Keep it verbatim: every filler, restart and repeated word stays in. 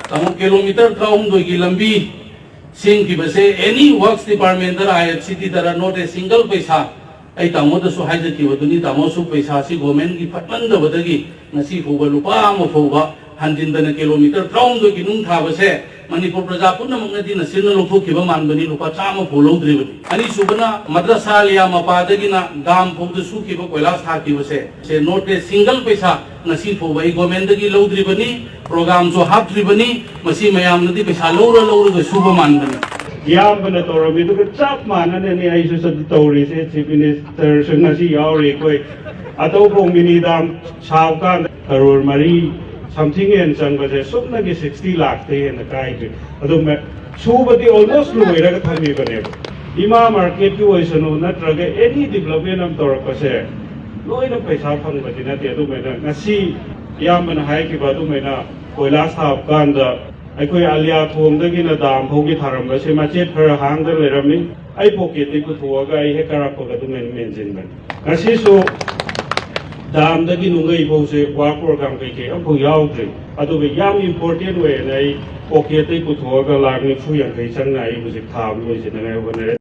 ꯇꯥꯃꯣ, ꯀꯤꯂꯣꯃꯤꯇꯔ ꯇꯔꯥꯍꯨꯝꯗꯣꯏꯒꯤ ꯂꯝꯕꯤ ꯁꯦꯝꯈꯤꯕꯁꯦ, any works department ꯗꯔ, I F C D ꯗꯔ, not a single ꯄꯩꯁꯥ꯫ ꯑꯩ ꯇꯥꯃꯣꯗꯁꯨ ꯍꯥꯏꯖꯈꯤꯕꯗꯨꯅꯤ, ꯇꯥꯃꯣꯁꯨ ꯄꯩꯁꯥꯁꯤ ꯒꯣꯔꯃꯦꯟꯒꯤ ꯐꯠꯃꯟꯗꯕꯗꯒꯤ ꯉꯁꯤ ꯐꯥꯎꯕ ꯂꯨꯄꯥ ꯑꯃ ꯐꯥꯎꯕ ꯍꯟꯖꯤꯟꯗꯅ ꯀꯤꯂꯣꯃꯤꯇꯔ ꯇꯔꯥꯍꯨꯝꯗꯣꯏꯒꯤ ꯅꯨꯡ ꯊꯥꯕꯁꯦ ꯃꯅꯤꯄꯨꯔ ꯄ꯭ꯔꯖꯥ ꯄꯨꯝꯅꯃꯛꯅꯗꯤ ꯅꯆꯤꯟꯅ ꯂꯧꯊꯣꯛꯈꯤꯕ ꯃꯥꯟꯕꯅꯤ, ꯂꯨꯄꯥ ꯆꯥꯝꯃ ꯐꯥꯎ ꯂꯧꯗ꯭ꯔꯤꯕꯅꯤ꯫ ꯑꯅꯤꯁꯨꯕꯅ ꯃꯗ꯭ꯔꯁꯥ ꯑꯂꯤꯌꯥ ꯃꯄꯥꯗꯒꯤꯅ ꯗꯥꯝ ꯐꯥꯎꯗ ꯁꯨꯈꯤꯕ ꯀꯣꯏꯂꯥꯁ ꯊꯥꯈꯤꯕꯁꯦ, ꯁꯦ not a single ꯄꯩꯁꯥ ꯉꯁꯤ ꯐꯥꯎꯕ ꯑꯩ ꯒꯣꯔꯃꯦꯟꯗꯒꯤ ꯂꯧꯗ꯭ꯔꯤꯕꯅꯤ, ꯄ꯭ꯔꯣꯒ꯭ꯔꯥꯝꯁꯨ ꯍꯥꯞꯇ꯭ꯔꯤꯕꯅꯤ꯫ ꯃꯁꯤ ꯃꯌꯥꯝꯅꯗꯤ ꯄꯩꯁꯥ ꯂꯧꯔ ꯂꯧꯔꯒ ꯁꯨꯕ ꯃꯥꯟꯕꯅꯤ꯫ ꯏꯌꯥꯝꯕꯅ ꯇꯧꯔꯝꯃꯤꯗꯨꯒ ꯆꯞ ꯃꯥꯟꯅꯅꯅꯤ ꯑꯩꯁꯨ ꯆꯠ-, ꯇꯧꯔꯤꯁꯦ꯫ ꯆꯤꯐ ꯃꯤꯅꯤꯁꯇꯔꯁꯨ ꯉꯁꯤ ꯌꯥꯎꯔꯤ ꯑꯩꯈꯣꯏ꯫ ꯑꯇꯧꯕ ꯃꯤꯅꯤ ꯗꯥꯝ ꯁꯥꯕ ꯀꯥꯟꯗ ꯀꯔꯣꯔ ꯃꯔꯤ ꯁꯝꯊꯤꯡ ꯍꯦꯟꯅ ꯆꯪꯕꯁꯦ ꯁꯨꯞꯅꯒꯤ ꯁꯤꯛꯁꯇꯤ ꯂꯥꯛꯇꯩ ꯍꯦꯟꯅ ꯀꯥꯏꯗ꯭ꯔꯤ꯫ ꯑꯗꯨ ꯃ-, ꯁꯨꯕꯗꯤ ꯑꯣꯜꯃꯣꯁ ꯂꯣꯏꯔꯒ ꯊꯝꯃꯤꯕꯅꯦꯕ꯫ ꯏꯃꯥ ꯃꯥꯔꯀꯦꯠꯀꯤ ꯑꯣꯏꯁꯅꯨ, ꯅꯠꯇ꯭ꯔꯒ ꯑꯦꯅꯤ ꯗꯤꯕꯂꯞꯃꯦꯟ ꯑꯃ ꯇꯧꯔꯛꯄꯁꯦ ꯂꯣꯏꯅ ꯄꯩꯁꯥ ꯐꯪꯕꯗꯤ ꯅꯠꯇꯦ꯫ ꯑꯗꯨꯃꯥꯏꯅ ꯉꯁꯤ ꯏꯌꯥꯝꯕꯅ ꯍꯥꯏꯈꯤꯕ ꯑꯗꯨꯃꯥꯏꯅ ꯀꯣꯏꯂꯥꯁ ꯊꯥꯕ ꯀꯥꯟꯗ ꯑꯩꯈꯣꯏ ꯑꯂꯤꯌꯥ ꯊꯣꯡꯗꯒꯤꯅ ꯗꯥꯝ ꯐꯥꯎꯒꯤ ꯊꯥꯔꯝꯕꯁꯦ ꯃꯆꯦꯠ ꯈꯔ ꯍꯥꯡꯗ ꯂꯩꯔꯝꯃꯤ꯫ ꯑꯩ ꯄꯣꯀꯦꯠꯇꯒꯤ ꯄꯨꯊꯣꯛꯑꯒ ꯑꯩ ꯍꯦꯛ ꯀꯥꯔꯛꯄꯒ ꯑꯗꯨꯃꯥꯏꯅ ꯃꯦꯟꯁꯤꯟꯕꯅꯤ꯫ ꯉꯁꯤꯁꯨ ꯗꯥꯝꯗꯒꯤ ꯅꯨꯡꯒꯩ ꯐꯥꯎꯁꯦ ꯋꯥꯔꯛ ꯄ꯭ꯔꯣꯒ꯭ꯔꯥꯝ ꯀꯩꯀꯩ ꯑꯃꯐꯥꯎ ꯌꯥꯎꯗ꯭ꯔꯤ꯫ ꯑꯗꯨꯒ ꯌꯥꯝ ꯏꯝꯄꯣꯔꯇꯦꯟ ꯑꯣꯏꯌꯦꯅ ꯑꯩ ꯄꯣꯀꯦꯠꯇꯒꯤ ꯄꯨꯊꯣꯛꯑꯒ ꯂꯥꯛ ꯅꯤꯐꯨ ꯌꯥꯡꯈꯩ ꯆꯪꯅ ꯑꯩ ꯍꯧꯖꯤꯛ ꯊꯥꯕ ꯂꯣꯏꯁꯤꯟꯅꯉꯥꯏ ꯍꯣꯠꯅꯔꯦ꯫